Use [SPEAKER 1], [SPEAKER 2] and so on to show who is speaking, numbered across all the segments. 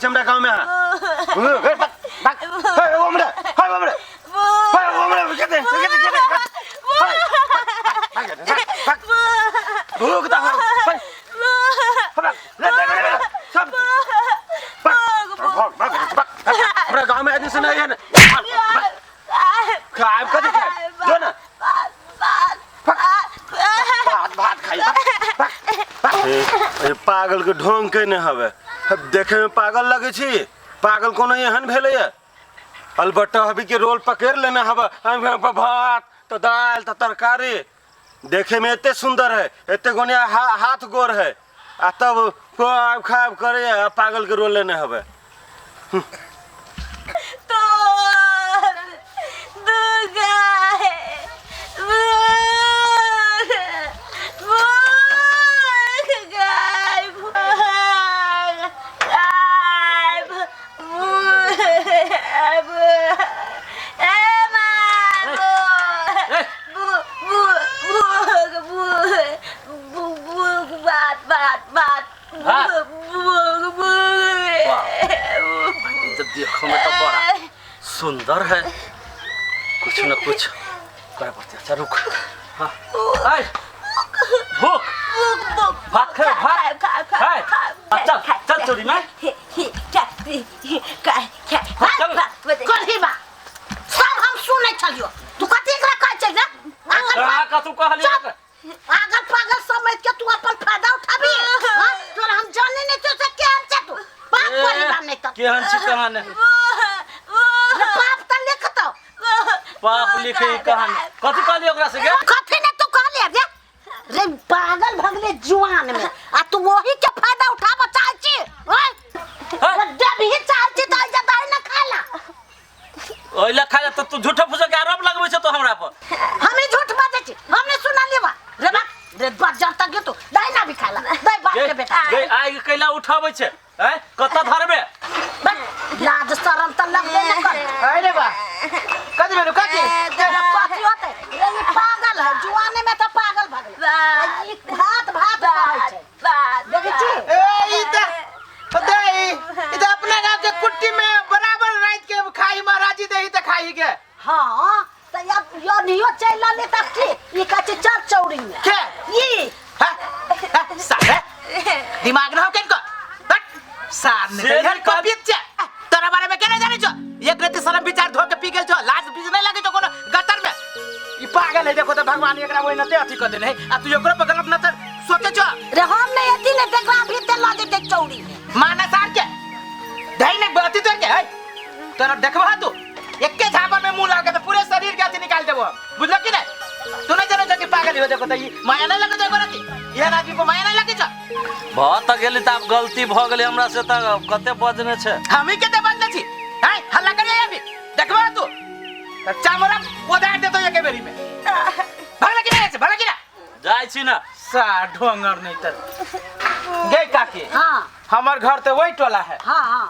[SPEAKER 1] छी हमरा गाँव में अहाँ हे, भाग, भाग। हे, ओ हमरा, हे, ओ हमरा। हे, ओ हमरा, केते, केते, केते, हे, भाग, भाग, भाग। भूख तऽ हे, हमरा, ले, ले, ले, ले, सब। भाग, भाग, भाग, भाग, भाग। हमरा गाँव में आदमी से नहीं है ना। भाग, भाग। खायब कथी खायब जो ना भात भात खाइ ए पागल के ढोंग केने हवे अब देखे में पागल लगे छी पागल कोनो एहन भेलैया अलबट्टा हबी के रोल पकड़ लेने हवे भात तो दाल तो तरकारी देखे में एते सुंदर है एते गोनिया हाथ गोर है आ तब खाब खाब करे आ पागल के रोल लेने हवे
[SPEAKER 2] तोर दुगाए भूख भूख गाय भूख गाय भूख ए माँ भूख भूख भूख भूख भूख भात भात भात
[SPEAKER 3] भात?
[SPEAKER 2] भूख भूख
[SPEAKER 3] तो देखो में तो बड़ा सुंदर है कुछ न कुछ करे पड़ते अच्छा रुक हाँ आय भूख
[SPEAKER 2] भूख भूख
[SPEAKER 3] भात खाओ भात
[SPEAKER 2] खा खा
[SPEAKER 3] खाए अच्छा चल चोरी में चल।
[SPEAKER 4] कथी बा सब हम सुनै छलियो तू कथी एकरा कहै छै रे आगल
[SPEAKER 3] कहाँ कथू कहलियै
[SPEAKER 4] चुप आगल पागल समझ के तू अपन फायदा उठाबी हाँ? तोरा हम जाने नहीं तो से केहन छै तू बाप कोरी बा नहीं तो
[SPEAKER 3] केहन छी कहानी
[SPEAKER 4] रे बाप त लिखतो
[SPEAKER 3] पाप लिखे कहानी कथी कहलियै ओकरा से गे
[SPEAKER 4] कथी ने तू कहले रे रे पागल भगले जुआन में आ तू वही के फायदा उठाबऽ चाहै छी ओए
[SPEAKER 3] हाँ?
[SPEAKER 4] जब ही चाहै छी तऽ एहिजा दही न खाला
[SPEAKER 3] ओहि लए खाय तऽ तू झूठो फूसो के आरोप लगबै छ तो हमरा पर
[SPEAKER 4] हमें झूठ बाजै छी हमने सुना लेवा रे बाप रे बाप जब तक तू दही ना भी खाला दही बाप के बेटा
[SPEAKER 3] गे आइ कैला उठाबै छै हैं कतऽ धरबे
[SPEAKER 4] बस लाज शरम त लगबे न कर
[SPEAKER 5] अरे बा कथी भेलौ कथी
[SPEAKER 4] तेरा कथी होतै रे ई पागल है जुआने में त पागल भगले ई भात भात कहै छै देखै छी
[SPEAKER 5] ए ई त दे ई त अपना गांव के कुट्टी में बराबर रात के खाई महाराजी देही त खाई के
[SPEAKER 4] हाँ त अब यो नियो चलि रहलै तब की ई कहै छै चल चौरी में
[SPEAKER 5] के
[SPEAKER 4] ई
[SPEAKER 5] हाँ, हाँ, सारे दिमाग ना हो किनको हट सार ने
[SPEAKER 3] से
[SPEAKER 5] इधर
[SPEAKER 3] नहीं कहल-
[SPEAKER 5] कपित छे तोरा बारे में केना जाने छो एक रत्ती शरम विचार धो के पी गेल छो लाज बीज नहीं लगे छो कोनो गटर में ई पागल है देखो तो भगवान एकरा ओहिना ते अथी कर देने है आ तू एकरो पर गलत नजर सोचे छो
[SPEAKER 4] रे हम नहीं अथी ने देखला अभी ते लऽ जेतै चौरी में
[SPEAKER 5] माना सार के दही ने अथी तोड़ के है तोरा देखबा तू एके झापर में मुंह लगा के तो पूरे शरीर के अथी निकाल देबो हम बुझलो कि नहीं तू नहीं जाने छो कि पागल हो देखो तो ई माया नहीं लगे छो एको रत्ती एहन आदमी पर माया नहीं लगे छो
[SPEAKER 3] भऽ तऽ गेली तऽ आब गलती भऽ गेलै हमरा से तऽ कते बजने छै
[SPEAKER 5] हम ही कते बजने छी हैं हल्ला करिए अभी देखबा तू त चामरा ओदार देतो एके बेरी में भगला कि नहीं ऐसे भगला कि ना
[SPEAKER 3] जाइ छी ना
[SPEAKER 5] सा ढोंगर नहीं तर गई काकी
[SPEAKER 4] हाँ
[SPEAKER 5] हमर घर तो वही टोला है
[SPEAKER 4] हाँ हाँ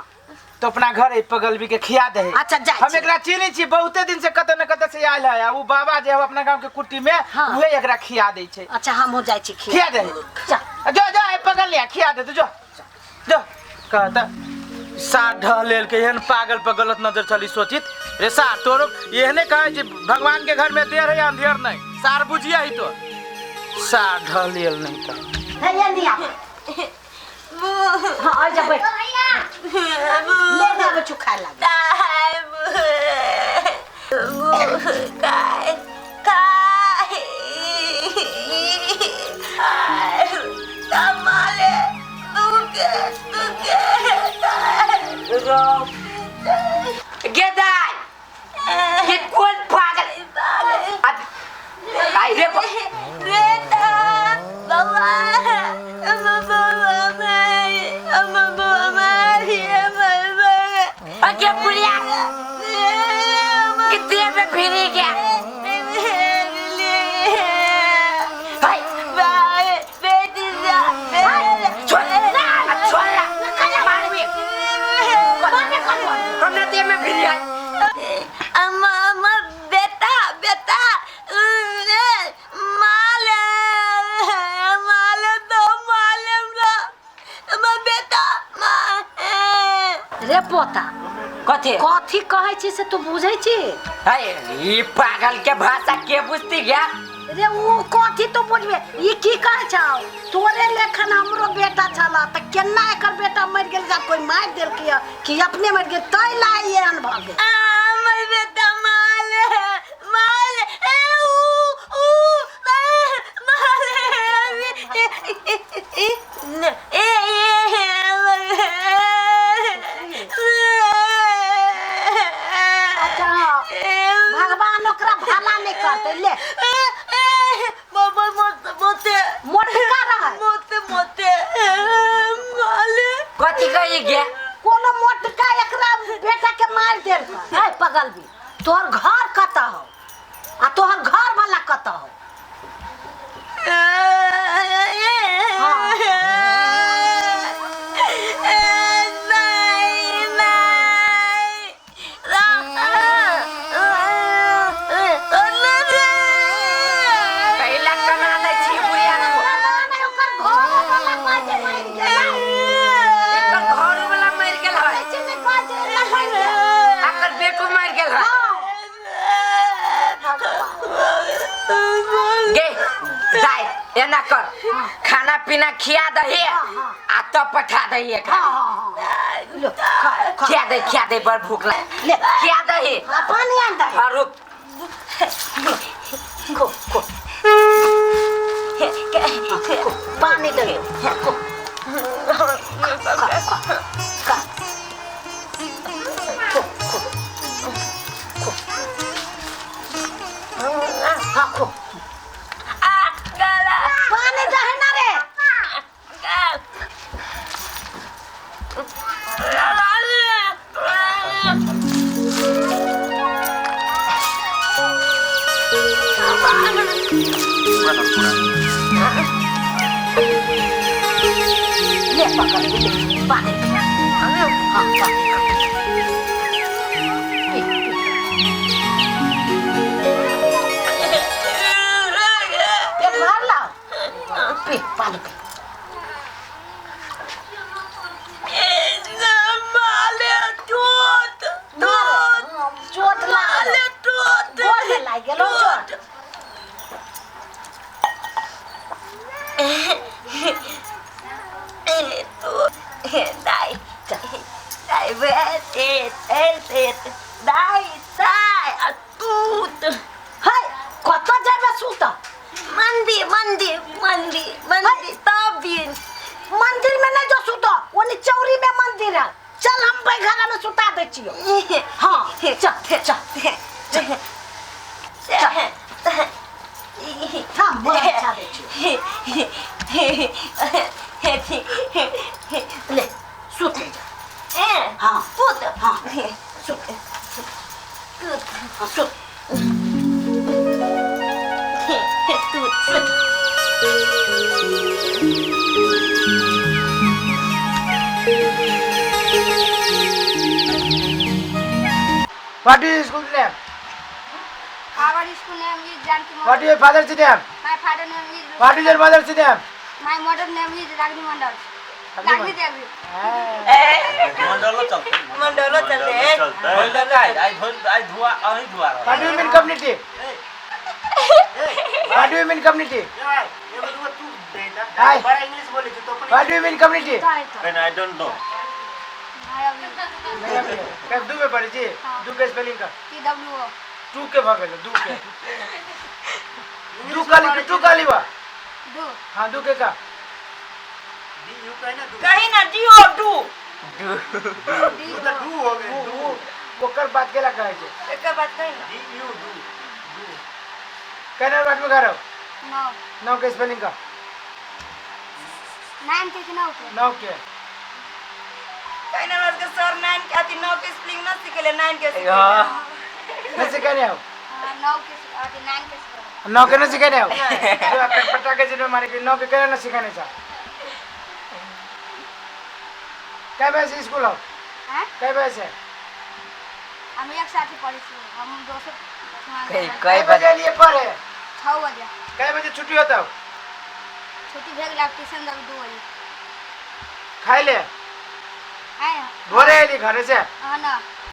[SPEAKER 5] तो अपना घर ए पगलबी के खिया दे
[SPEAKER 4] अच्छा, जाइ
[SPEAKER 5] हम
[SPEAKER 4] छी।
[SPEAKER 5] एकरा चिन्है छी बहुते दिन से कतऽ न कतऽ से आयल है आ उ बाबा जे है अपना गांव के कुट्टी में
[SPEAKER 4] हाँ।
[SPEAKER 5] उहे एकरा खिया दै छै
[SPEAKER 4] अच्छा हम हो जाइ छी
[SPEAKER 5] खिया दे
[SPEAKER 4] चल
[SPEAKER 5] जो जो ए पगल लिया खिया दे तू जो जो कहता सार ढह लेल के एहन पागल पर गलत नजर चली सोचित रे सार तोरो एहने कहे जे भगवान के घर में देर है अंधेर नहीं सार बुझिया ही तो सार ढह लेल नहीं तो
[SPEAKER 4] हे ये लिया हाँ आ जा बैठ ले ले आबै छु खाय लागे
[SPEAKER 6] गेदाय ये कोन पागल अब आई रे अगे बुढ़िया कि देह में कथी
[SPEAKER 4] कथी कहै छी से तू बुझै छी?
[SPEAKER 6] है ई पागल के भाषा के बुझती गया?
[SPEAKER 4] रे ऊ कथी तू बुझबे, ई की कहै छौ? तोरे लेखन हमरो बेटा छला त केना एकर बेटा मरि गेल? जब कोई मारि देलकै कि अपने मरि गेल तै ला ई एहन भऽ गेल।
[SPEAKER 2] हमर बेटा माले माले ए ऊ ऊ ए माले ए ए ए
[SPEAKER 4] अच्छा भगवान ओकरा भला नहीं करते। ले
[SPEAKER 2] बाबा मोते मोते
[SPEAKER 4] मोटका रहै
[SPEAKER 2] मोते मोते माले
[SPEAKER 6] कथी कही गे?
[SPEAKER 4] कोनो मोटका एकरा बेटा के मार देलकै। है पगल भी, तोहर घर कतऽ हौ आ तोहर घर वाला कतऽ हौ?
[SPEAKER 6] कैला कना दै छी बुढ़िया को?
[SPEAKER 4] ना ओकर घर वाला कहै छै मरि गेल।
[SPEAKER 6] एकर घर वाला मरि गेल है,
[SPEAKER 4] कहै छै ने कहै छै एना मरि गेल।
[SPEAKER 6] एकर बेटो मरि गेल है। गे दाइ एना कर, खाना पीना खिया दही आ तब पठा दही एकरा।
[SPEAKER 4] हाँ हाँ हाँ लो खा खा।
[SPEAKER 6] खिया दे खिया दे, बड़ भूख लाग।
[SPEAKER 4] ले
[SPEAKER 6] खिया दही।
[SPEAKER 4] आ पानी आन दे।
[SPEAKER 6] हाँ रुक।
[SPEAKER 4] खो खो खो पानी दे। खो खा खा खा खो खो खो हाँ खो पानी दे ना रे। ले पकड़ ले पानी। हाँ पानी पी पी। पेट भर लाओ, पी पानी पी। चोट लागल, गोड़ में लागि गेलो चोट। है कतऽ जेबै सुतऽ?
[SPEAKER 2] मंदिर मंदिर मंदिर मंदिर तब दिन
[SPEAKER 4] मंदिर में नहीं जो सुतऽ, ओनी चौरी में मंदिर है। चल हम बैघरा में सुता दै छियौ। हाँ चल चल चल थाम बोरा बिछा दै छियौ। ले सुत जा। हाँ
[SPEAKER 2] सुत
[SPEAKER 4] हाँ सुत हाँ सुत
[SPEAKER 2] सुत।
[SPEAKER 5] What is school name?
[SPEAKER 7] Our school name is Janki
[SPEAKER 5] What
[SPEAKER 7] Model.
[SPEAKER 5] is your father's name?
[SPEAKER 7] My father name is
[SPEAKER 5] What is your mother's name?
[SPEAKER 7] My mother name is Ragini Mandal. Ragini Devi.
[SPEAKER 3] मंडलो चलते
[SPEAKER 2] मंडलो चलते।
[SPEAKER 3] मंडल आई आई धो आई धुआ अही धुआ रहल।
[SPEAKER 5] What do you mean community? What do you mean community? Hi. What do you mean community?
[SPEAKER 1] And I don't know.
[SPEAKER 5] कब दू में पढ़ी छी? दू के स्पेलिंग का
[SPEAKER 7] T W O.
[SPEAKER 5] To के भऽ गेल, दू के दू काली टू काली बा।
[SPEAKER 7] Do.
[SPEAKER 5] हाँ दू के का
[SPEAKER 2] कहीं ना डी ओ do
[SPEAKER 5] ऊ ओकर बात केला कहै छै?
[SPEAKER 2] एकर बात कहीं ना।
[SPEAKER 5] केना बात में घर हो?
[SPEAKER 7] No.
[SPEAKER 5] नौ के स्पेलिंग का
[SPEAKER 7] Nine के कि नौ के?
[SPEAKER 5] नौ के
[SPEAKER 2] कहीं ना के सर 9 के अथी 9 के स्पेलिंग ना सिखेले 9 के सिखेले।
[SPEAKER 5] नहीं सिखाने हो?
[SPEAKER 7] हाँ, नौ के अथी 9 के सिखेले।
[SPEAKER 5] नौ के नहीं सिखाने हो? जो आपके पट्टा के जिनमें मारे के नौ के केना नहीं सिखाने चा? कै बजे से स्कूल हो?
[SPEAKER 7] हाँ?
[SPEAKER 5] कै बजे से?
[SPEAKER 7] हम एक साथ ही पढ़े छी, हम दोसर
[SPEAKER 6] कई
[SPEAKER 5] कै
[SPEAKER 6] कई
[SPEAKER 5] बजे लिए पढ़े?
[SPEAKER 7] 6 बजे।
[SPEAKER 5] कै बजे छुट्टी होता हो?
[SPEAKER 7] छुट्टी भे गेल, ट्यूशन तक 2 बजे।
[SPEAKER 5] खाइ ले
[SPEAKER 7] आए
[SPEAKER 5] भोरे अयली घरे से?
[SPEAKER 7] हाँ ना।